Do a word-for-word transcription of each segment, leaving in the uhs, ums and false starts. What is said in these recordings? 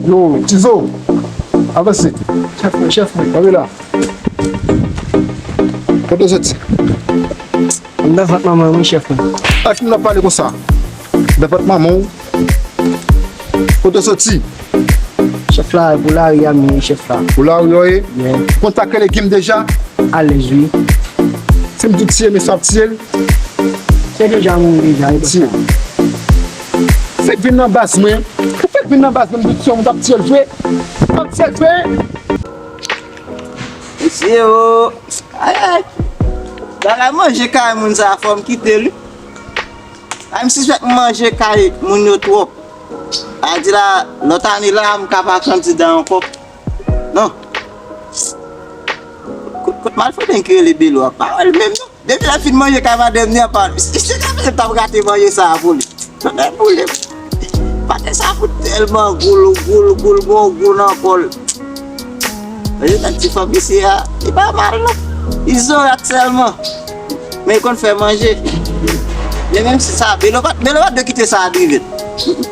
Yo, Tizo, avanse. Chèf mwen, chèf mwen. Kanpe la. Kote w soti? M nan vant manman m wi, chèf mwen. Ak moun ap pale konsa. Nan vant manman w. Kote w soti? Chèf la, pou lari a m ye, chèf la. Pou lari a w ye? Yeah. Konn sa k rele gim deja? Alèz wi. Si m di w tiye mesye, w ap tiye l? Se deja mouri deja, e tiye. Fèk vin nan baz mwen. Ou fèk vin nan baz mwen, m di w tiye, m t ap tiye l vre. M t ap tiye l vre. Mesye o. Ay, ay. Bagay manje kay moun sa, fò m kite l wi. Ay, m sispèk m manje kay moun yo twòp. A di la, lòt ane la, m ka pa kandida ankò. Non. Kot, kot Malfoden ki rele Belo a? Pa wè l menm non. Depi lè fin manje kay madanm ni apa, si se ta fè m t ap rate manje sa a pou li. Tonnè boule. Pate sa fout tèlman gou, gou, gou, gon gou nan kò l. Manje nan ti fanm isi a, li pa mal non. Li zorat sèlman. Men li konn fè manje. Men menm si sa, Belo pa, Belo pa dwe kite sa a drive l.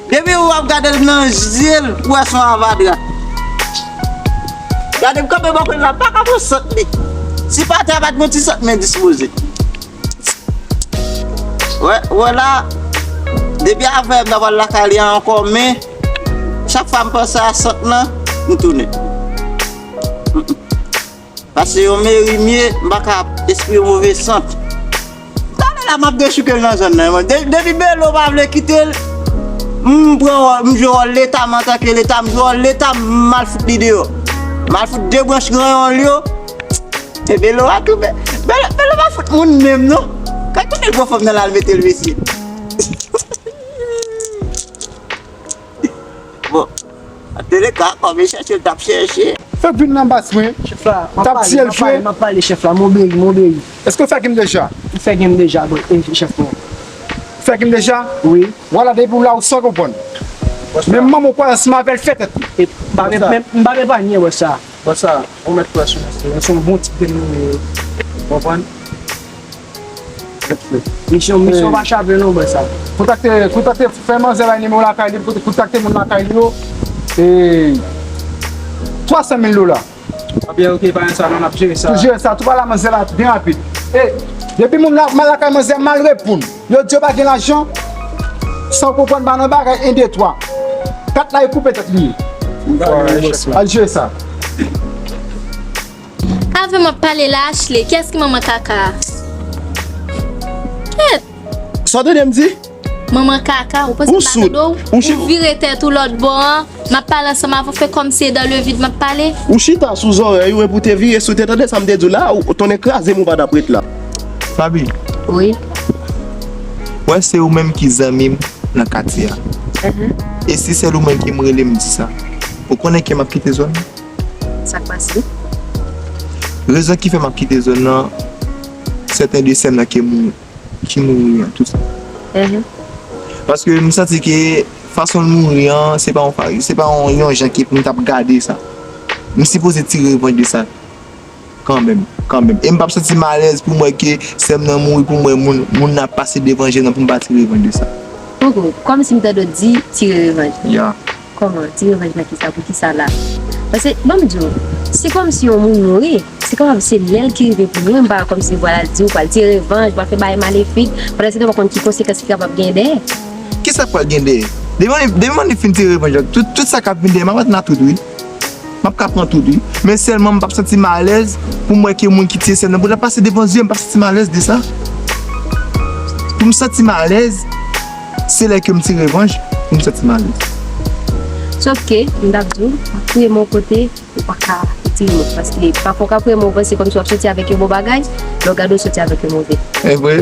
Depi w ap gade l nan zye l, ou wè se yon avadra. Gade m kanpe bò kote la, pa ka pran sant li. Si pa te a, pa t gon ti sant men dispoze. Wè, wè la, depi avè m nan pral lakay li a ankò, men chak fwa m panse a sant lan, m tounen. Pase yon meri m ye, m pa ka ap espri move sant. Talè la m ap dechouke l nan zòn nan, mwen. De-, depi Belo pa vle kite l, m pran wòl, m jwe wòl Leta m antanke Leta, m jwe wòl Leta, m al fout li deyò. M al fout de branch granyon l yo. E Belo a tou, Be-, Belo, Belo pa fout moun menm, non. Kay kote l pran fanm nan la, l mete l, mesye. Bon, antouleka, kòm e chèche l t ap chèche. Fèk vin nan baz mwen. Chèf la, m ap pale, m ap pale, m ap pale, chèf la, m obeye, m obeye. Èske w fè gim deja? M fè gim deja, bon, e, chèf mwen. Fè gim deja? Wi. Vwala, depi w la, ou san konprann. Men manman w kwaze ansanm avè l, fè tèt li. E, m pa, m, m pa epanye, wè sa. Bon, sa, ou mèt kwè sou mesye. Se yon bon tip de nou ye, ou konprann? Misyon, misyon pa chape non, bò sa. Kontakte, kontakte, fè manzè bay nimewo lakay li, kontakte moun lakay li yo. E twa san mil dola. Ebyen, oke, pa gen sa, non, n ap jere sa. Pou jere sa, tou pale a manzè la byen rapid. E depi moun la mal lakay manzè, mal reponn. Yo di yo pa gen lajan, san w konprann pa nan bagay, en, de, twa. Kat la, e koupe tèt li ye. Al jere sa. Avè m ap pale la, Ashley. Kiyès ki manman kaka a? Kèt! Sa w tande m di? Manman kaka, ou panse m pa tande w? Ou vire tèt ou lòt bò an, m ap pale ansanm avè w, fè kòmsi e dans le vide m ap pale. Ou chita sou zòrèy ou, epi w te vire sou tèt, tande sa m te di w la, ou tonnen kraze m ou pa t ap ret la. Faby. Wi. Wè se ou menm ki zanmi m nan katye a. Mhm. E si sèl ou menm ki m rele m di sa. Ou konnen ke m ap kite zòn nan? Sa k pase? Rezon ki fè m ap kite zòn nan, sèten de sè m nan ki mouri, ki mouri an, tout sa. Mhm. Paske m santi ke fason l mouri an, se pa yon fa-, se pa yon, yon jan ke pou m t ap gade sa. M sipoze tire revanj de sa. Kanmenm, kanmenm. E m p ap santi m alèz pou m wè ke sè m nan mouri, pou m wè moun, moun nan ap pase devan je m nan pou m pa tire revanj de sa. Poko, kòmsi m tande w di tire revanj. Ya. Kòman? Tire revanj nan kisa? Poukisa la? Paske, ban m di w, se kòmsi yon moun mouri, se kapab se lè l ki rive pou mouri, m pa wè kòmsi vwala l di w pral tire revanj, pral fè bagay malefik, pandan se tan w pa konn ki konsekans ki kapab gen dèyè. Kisa k pral gen dèyè? Depi mwen, depi mwen fin tire revanj la, tout, tout sa k ap vin dèyè, m ap antre nan tout, wi. M ap ka pran tout, wi. Men sèlman, m p ap santi m alèz pou m wè ke moun ki tiye sè m nan, pou l ap pase devan zye m, m p ap santi m alèz de sa. Pou m santi m alèz, se lè ke m tire revanj, pou m santi m alèz. Sòf ke, m t ap di w, fouye men w kote, ou pa ka tire men w. Paske, pafwa w ka fouye men w, ou panse kòmsi w ap soti avèk yon bon bagay, lè w gade w soti avèk yon move. E vre?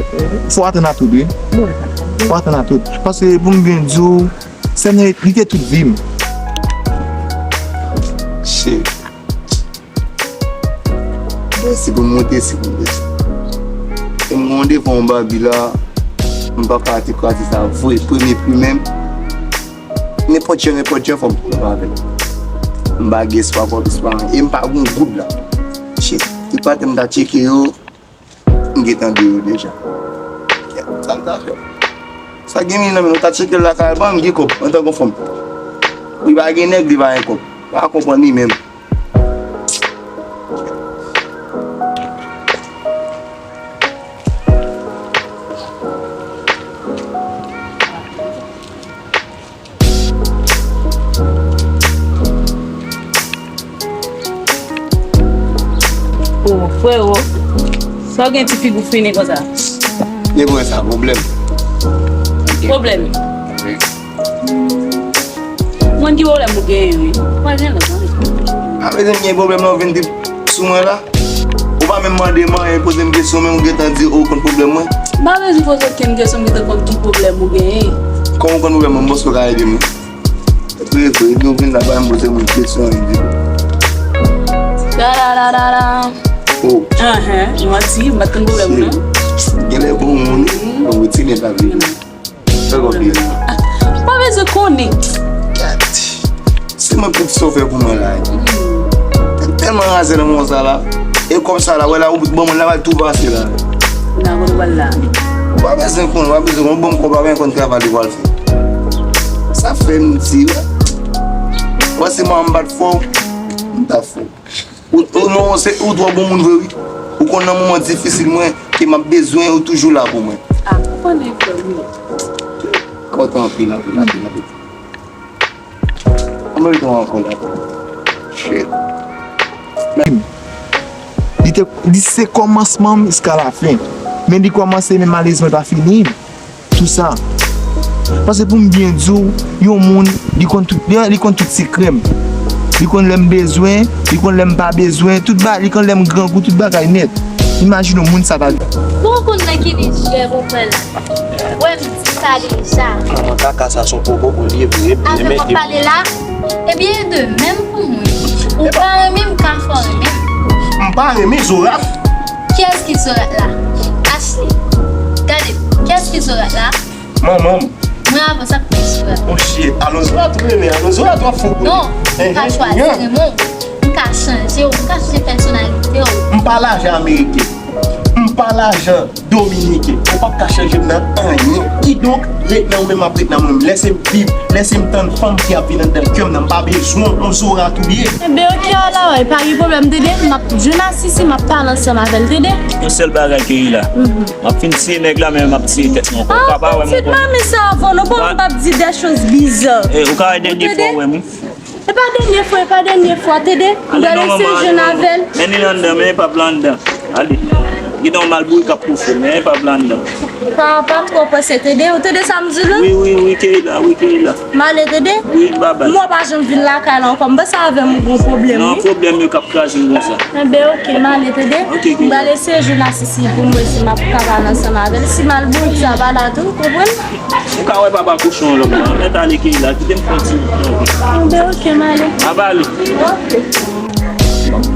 Fò w atann a tout, wi. Bon. Fò w atann a tout. Paske, pou m byen di w, sè m nan, li te tout vi m. Shit. Bon, si pou m monte, si pou m desann. E m gen yon devan yon babi la, m pa ka te kraze sa vre, premye pli menm. Nenpòt jan, nenpòt jan, fò m twouve avè l. M pa gen espwa, fò m espwa, e m pa gen goud la. Shit, tout patè m ta tcheke yo. M gentan de yo deja. Kèt, sa m ta fè? Sa gen mil nan men nou ta tcheke l lakay, ban m gen kòb, antan gon fanm. Li pa gen nèg, li pa gen kòb. Pa konprann li menm. O, frero, sa w gen ti figi w fini konsa? E vre sa, pwoblèm. Pwoblèm? Wi. Mwen ki pwoblèm ou genyen, wi. Ou pa gen lòt, non? Apre se m gen pwoblèm nan, ou vin di sou mwen la. Ou pa menm mande m anyen, poze m kesyon, menm ou gentan di ou konn pwoblèm mwen. M pa bezwen poze okenn kesyon, m gentan konn ki pwoblèm ou genyen. Kòman ou konn pwoblèm mwen, m panse ou ka ede m. Vre, vre, epi ou vin la, pa menm poze moun kesyon, anyen ditou. Dadadadada. Oh. Anhan, manti, m pa t konn pwoblèm ou, non. Genlè bon moun, wi. Bon, ti nèt la vini. Fè konfyans. Pa bezwen konnen. Se mwen pou sa w fè pou mwen la. Tèlman razè nan moman sa la. E kòb sa la, wè la, ou ban mwen la, va tou pase la. Ou nan konn pral la. Pa bezwen konnen, pa bezwen konnen, ban m kòb la, pa gen konn travay li pral fè. Sa fè m di, wè. Wè, si mwen m pa t fò, m ta fò. Ou, ou non, se ou twò bon moun vre wi. Ou konn nan moman difisil mwen, ke m ap bezwen, ou toujou la pou mwen. Ah, ou konnen frè m wi. Kontan anpil, anpil, anpil, anpil. Anmèytan ankò la. Shit. Li te, li se kòmansman m jiska lafen. Men li kòmanse men malerezman li pa fini. Tou sa. Paske pou m byen di w, yon moun, li konn tout, li, li konn tout sekrè m. Li konn lè m bezwen, li konn lè m pa bezwen, tout bagay, li konn lè m grangou, tout bagay nèt. Imajine w, moun sa ta. Bon, ou konn nan ki lejè pou fè la. Wè m di sa deja. Manman kaka sa se yon popo pou l ye vre. Avè w ap pale la, ebyen e de menm pou mwen. Ou pa renmen m, m ka fè w renmen m. M pa renmen Zorat. Kiyès ki Zorat la? Ashley. Gade, kiyès ki Zorat la? Manman m. Mwen avan sa k te Zorat. Oh shit. Alon Zorat ou renmen, alon Zorat w ap fou pou li. Non, m ka chwazi renmen w. M ka chanje w, m ka chanje pèsonalite w. M pa lajan ameriken. M pa lajan dominiken. Ou p ap ka chanje m nan anyen. Kidonk, ret nan ou menm, m ap ret nan mwen menm. Lèse m viv, lèse m tann fanm ki ap vin anndan kè m nan. M pa bezwen w, on Zorat ou ye. Enben oke ala wè, pa gen pwoblèm tande, m ap jwenn Asisi, m ap pale ansanm avè l tande. Yon sèl bagay Keila. M ap fin tiye nèg la, men m ap tiye tèt mwen ankò. Ou ka pa wè m ankò. Pitit manmi sa avan nou, bon, m p ap di des choses bizarres. Ou ka wè dènye fwa ou wè m wi. E pa dènye fwa, e pa dènye fwa, tande. M pral eseye jwenn avè l. Men li anndan, men e p ap la anndan. Ale. Gen yon malbourik k ap pouse, men e p ap la anndan. Pa, pa twò prese, tande. Ou tande sa m di la? Wi, wi, wi, Keila, wi, Keila. M ale, tande. Wi, babay. Mwen pa janm vin lakay la ankò. M panse avè m ou gon pwoblèm, wi. Non, pwoblèm yo k ap kraze m konsa. Enben, oke, m ale, tande. M pral eseye jwenn Asisi pou m wè si m ap ka pale ansanm avè l. Si malbourik sa pa la tou, ou konprann? Ou ka wè papa kochon an lòt mwen. Mèt ale Keila, kite m fè yon ti. Enben, oke, m ale. Ap ale.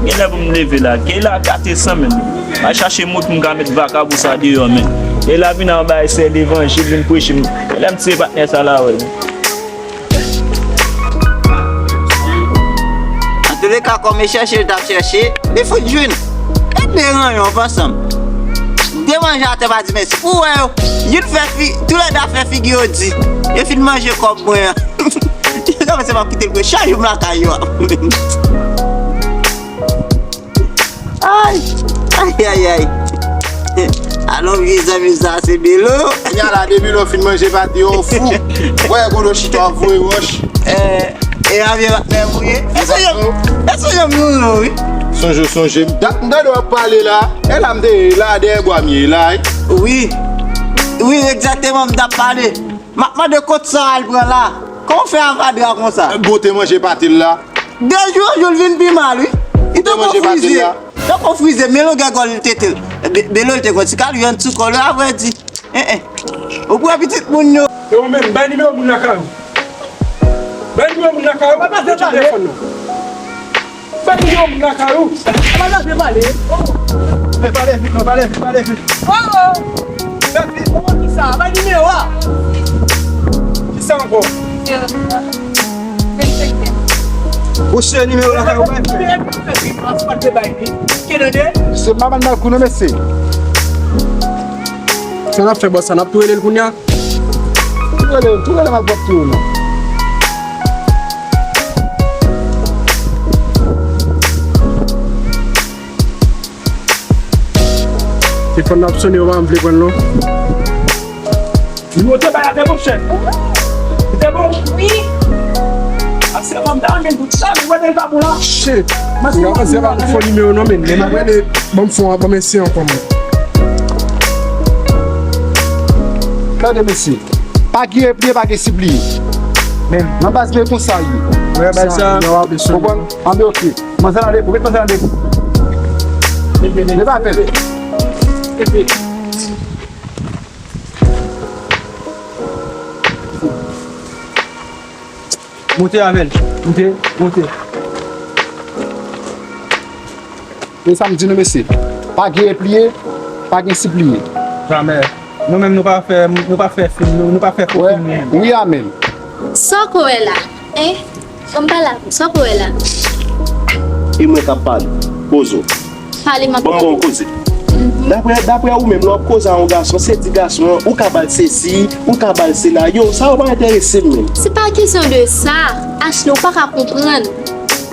Genlè pou m leve la. Keila gate san menm. M al chache moto pou m ka met vakabon sa deyò, men. Keila vin anba e sè levanjil, vin preche m. Lè m tiye patnè sa la, wè. Antouleka, kòm e chèche l t ap chèche, li fout jwenn. E de ranyon ansanm. De manje atè pa di mèsi. Ou wè yo, youn fè fi, toulède fè figi yo di. Yo fin manje kòb mwen an. Yo kòmanse m ap kite l pou yo chak jou m lakay yo. Ay, ay, ay, ay. Alon vye zanmi sa se Belo. Kounya la depi lè w fin manje pate yo fou. Wè kote w chita w ap voye wòch. Eh, e a vye patnè m ou ye. E sonje m, e sonje m nou non wi. Sonje w sonje m. Dat m tande w ap pale la. E la m te ye la dèyè bwa m ye la wi. Wi. Wi, egzakteman m t ap pale. M ap mande kot sa w al pran la. Kòman w fè avadra konsa? Bon, te manje pate l la. De jou an jou l vin pi mal wi. Li tankou frize. Tankou frize, men longè gòl li tete l. Be-, Belo l te gon ti kalri annti kò l, avrèdi. En, en. Ou pran pitit moun yo. E ou menm, bay nimewo moun lakay ou. Bay nimewo moun lakay ou. Pa pase pale. Bay nimewo moun lakay ou. Pa pase pale. Pale vit non, pale vit, pale vit. Oh, oh. Fè vit. Kisa? Bay nimewo a. Kisa ankò? Ou se nimewo lakay ou bay fè. Se pa bann bal kou non mesye. Sa n ap fè bòs sa, n ap tou rele l kounya? Tou rele, tou rele m ap pwòp tou non. Fòn nan ap sonnen, yo pa vle pran l non. Nimewo te bay la te bon, chè. Li te bon? Wi. Ase fanm ta renmen tout sa, men wè nèg pa bon la. Shit. Mwen pa se pa fò nimewo non, men. Men mwen le bon fon, bon mesye ankò mwen. Tande mesye. Pa gen repliye, pa gen sipliye. Men nan baz mwen konsa ye. Wè bay sa. Konprann? Anben oke. Manzè nan depo, met manzè nan depo. Li pa fè. Monte avè l. Monte, monte. E sa m di nou mesye, pa gen repliye, pa gen sipliye. Jamè. Nou menm nou pa fè, nou pa fè fim, nou, nou pa fè fo fim nou menm. Wi, amèn. Sa w ko wè la, en? Ban m pale avè w, sa w ko wè la? E mwen k ap pale. Poze w. Pale m ap. Ban m ba w koze. Daprè, daprè ou menm, lè w ap koze a yon gason, se di gason an, ou ka ba l sesi, ou ka ba l sela. Yo, sa yo pa enterese m menm. Se pa kesyon de sa, Ashley, ou pa ka konprann.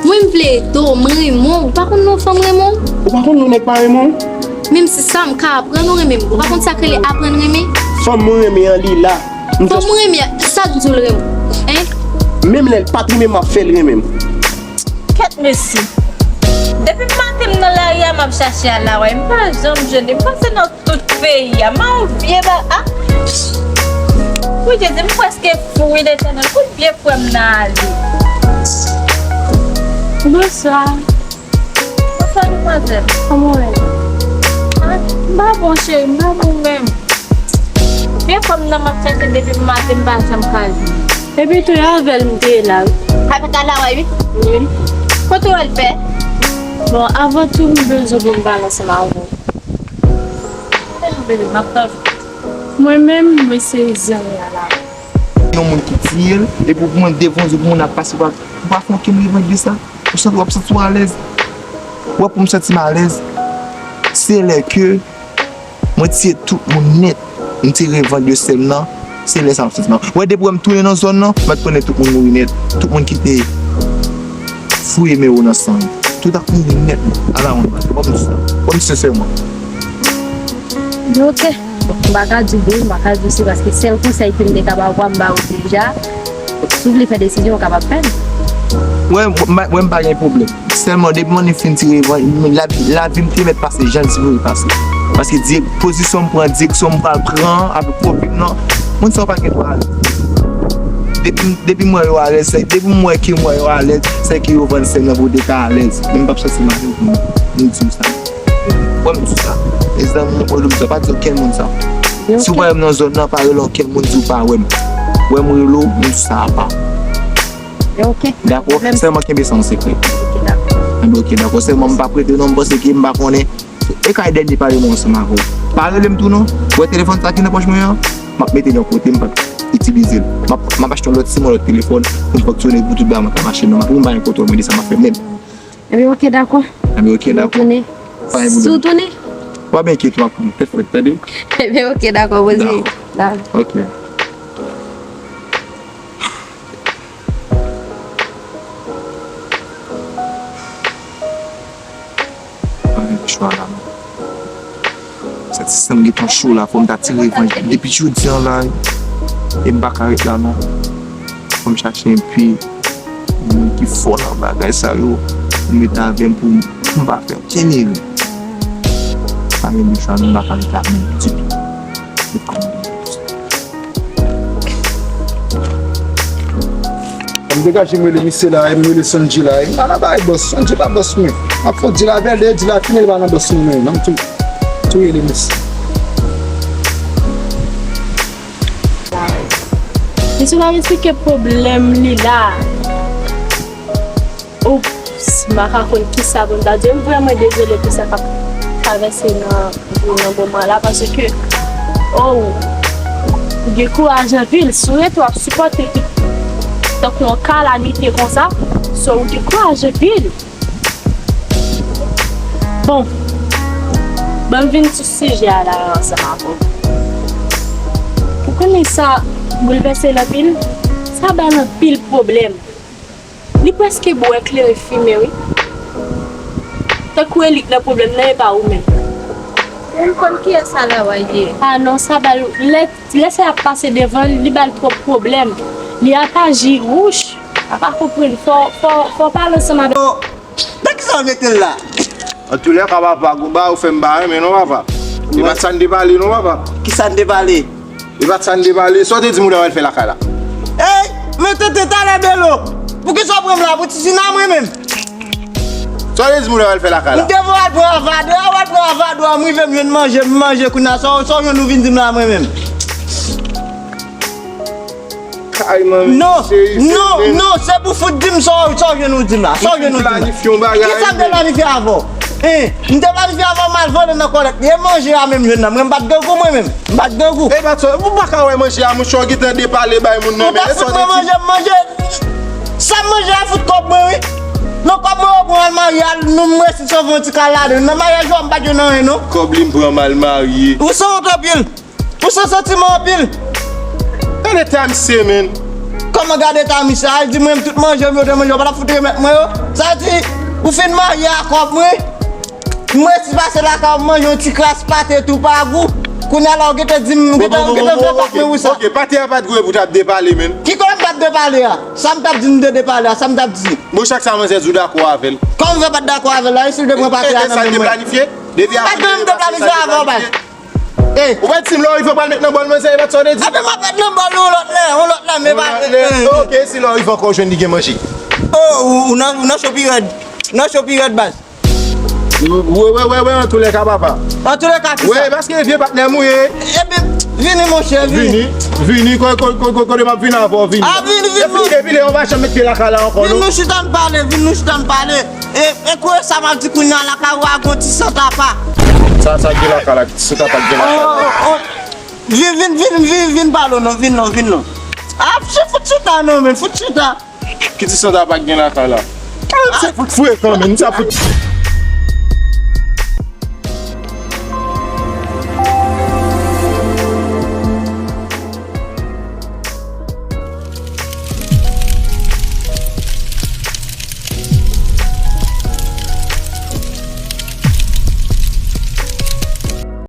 Mwen m vle ede w, m renmen w. Ou pa konn non fanm renmen w? Ou pa konn non nèg pa renmen w? Menm si sa, m ka aprann ou renmen m. Ou pa konn sa k rele aprann renmen? Fanm mwen renmen an, li la. Fanm ou renmen an, sa k di w l renmen w? En? Menm lè l pa t renmen m, m ap fè l renmen m. Kèt mesye. Depi maten m nan lari a, m ap chache Alaway. M pa janm jwenn li. M pase nan tout peyi a. M a yon vye ba a. Wi, Jezi, m prèske fou, wi, Letènèl. Kout vye frè m nan ale. Bonswa. Bonswa, demwazèl. Kòman w ye? A, m pa bon, cheri, m pa bon menm. Vye fanm nan m ap chache depi maten, m pa janm ka jwenn. Epi tou, e avè l m te ye la, wi. Avèk Alaway, wi? Wi. Kote w al fè? Bon, avan tou, m bezwen pou m pale ansanm avè w. Mwen menm, mwen se zanmi Alaway. Yon moun ki tiye l, epi pou mwen devan zye pou moun ap pase, ou pa, ou pa fè okenn revanj de sa. Ou santi, w ap santi w alèz. Ou wè pou m santi m alèz, se lè ke mwen tiye tout moun nèt, m tire revanj de sè m nan, se lè sa m ap santi m alèz. Ou wè depi w wè m tounen nan zòn nan, m ap konnen tout moun mouri nèt. Tout moun ki te fouye men yo nan san yo. Tout ap mouri nèt. Ala yon bagay. Ban m di sa. Ban m di sensèman. Yo, oke. Bon, m pa ka di w wi, m pa ka di w si, paske sèl konsèy ke m te ka ba w, m ba w deja. Si w vle fè desizyon, w kapab fè l. Wè, m, m, wè, m pa gen pwoblèm. Sèlman, depi mwen fin tire van, m, la, lavi m te mèt pase jan l sipoze pase. Paske di, pozisyon m pran, direksyon m pral pran avèk pwòp vi m nan, moun sa yo pa gen dwa alèz. Depi, depi m wè yo alèz, se, depi m wè ke m wè yo alèz, se ke yo vann sè m nan pou yo te ka alèz. Men m p ap chèche malè pou m, m di w sa. Wè m di sa. E zanmi m, wè m di sa, pa di okenn moun sa. Si w pa wè m nan zòn nan, pa rele okenn moun di w pa wè m. Wè m rele w, m di sa apa. Ok. Dakò? Sèlman kenbe sa yon sekrè. Ok, dakò. Anben, ok, dakò. Sèlman m p ap rete non, m panse ke m pa konnen. E kay dènye pale mwen ansanm avè w. Pa rele m tou non. Wè telefòn sa ki nan pòch mwen an? M ap mete l yon kote, m p ap itilize l. M ap, m ap achte yon lòt sim, yon lòt telefòn, pou m fonksyone pou tout bagay mwen ka mache nòmal. Pou m pa gen kontwòl mwen de sa m ap fè menm. Ebyen, ok, dakò. Ebyen, ok, dakò. Tounen. Pa gen pwoblèm. Si w tounen? W ap byen enkyete w ap konnen. Tèt frèt, tande? Ebyen, ok, dakò, poze. Dakò. Ok. Mwen menm chwa la non. Sa ti san m gentan cho la, fò m ta tire revanj. Depi jodi an la, e m pa ka ret la non. Fò m chache enpe moun ki fò nan bagay sa yo, pou m met avè m pou m, pou m pa fè okenn erè. Pa gen de chwa non, m pa ka ret la menm ditou. Fò m degaje m rele misye la, e m rele Sonji la, e m pa nan bagay bòs. Sonji pa bòs mwen. M ap fè yon dil avè l, lè dil la fini, li pa nan bòs mwen menm. Ban m tou, tou rele misye. Misye pa eksplike pwoblèm li la. Oups, m pa ka konn kisa pou m ta di w. M vrèman dezole pou sa k ap travèse nan vi w nan moman la, paske, oh, ou gen kouraj anpil. Si w rete w ap sipòte tout tankou yon kalamite konsa, so ou gen kouraj anpil. Bon, ban m vin sou sijè a la ansanm avè w. Ou konnen sa boulvèse l anpil, sa ba l anpil pwoblèm. Li prèske bwè kleren fimen, wi. Tankou Elik nan pwoblèm nan, e pa ou menm. Ou konn kiyès Alawa ye? Ah non, sa ba l, lè, lè sa ap pase devan l, li ba l twòp pwoblèm. Li ap aji wouch, a pa konprann. Fò, fò, fò pale ansanm avè l. Nan kisa w mete l la? Antoulèka papa, Gouba, ou fè m pa renmen non papa. E pa t sa n te pale non papa. Kisa n te pale? E pa t sa n te pale. Sa w te di m ou ta pral fè lakay la? Ey, men tenten talè Belo. Poukisa w pran m la pou ti Sina mwen menm? Sa w te di m ou ta pral fè lakay la? M te vle al pran avadra, w al pran avadra, m rive m jwenn manje, m manje kounye a, sa w, sa w jwenn ou vin di m la mwen menm? Kay manmi, Non, serye, non, serye. Non, se pou fout di m sa w, sa w jwenn ou di m la, sa w jwenn ou di m la. Planifye yon bagay. Kisa m te planifye avè w? Hein, m te planifye avè w m al vole nan kòlèt. E manje a menm jwenn nan, mwen m pa t grangou mwen menm, m pa t grangou. E pa t sa, ou pa ka wè manje a, mouchè, w gentan depale bay moun nan Ou ta men. fout mwen manje, m manje. Sa m manje a fout kòb mwen wi. Non kòb mwen yo pran al marye al, nou m resi sove yon ti kal ladan. Nan maryaj yo m pa t jwenn anyen non. Kòb li m pran m al marye. Ou sanwont anpil. Ou san santiman anpil. Gade eta misye, men. Kòman gade eta misye? Al di mwen tout manje m yo te manje, yo pa t ap fout remèt mwen yo. Sa di, ou fin marye a kòb mwen. M resi pase lakay ou, m manje yon ti kras pate tou pa gou. Kounye a la ou gentan di m, ou gentan, ou gentan fè bak mwen pou sa. Ok, pate a pa t gou pou t ap depale, men. Ki kote m pa t depale a? Sa m t ap di m te depale a, sa m t ap di. Bon, chak sa manzè di w dakò avè l. Kòman m fè pa t dakò avè l la? E si l te pran papye a nan men mwen? Depi w planifye? Pa t menm te planifye avè w, baz. Ey. Ou pa t di m lè w rive w pral met nan bòl manzè, e pa t sa w te di? Epi m ap met nan bòl ou lòt lè, ou lòt lè, men pa. Ok, si lè w rive ankò w jwenn li gen manje. Oh, ou, ou nan, ou nan cho pi rèd. Nan cho pi rèd, baz. Wi, wi, wi, wi, antoulèka, papa. Antoulèka, ki Wi, sa? Paske vye patnè m ou ye. Epi, vini, monchè, vini. Vini, vini, ko- ko- ko- ko- kote m ap vin avè w, vini. Ah, vini, vini, Depi, depi lè w pa janm met pye lakay la ankò, Vin non? nou chita n pale, vin nou chita n pale. E, e kouye sa m ap di kounye a la ka wè a gon ti san tapa. Sa, sa gen lakay la, sa tapa gen lakay la. Oh, oh, oh. Vin, vin, vin, vin, vin pale non, vin non, vin non. Ah, se fout chita non, men, fout chita. Ki ti san tapa gen lakay la? Se fout frekan, men, sa fout.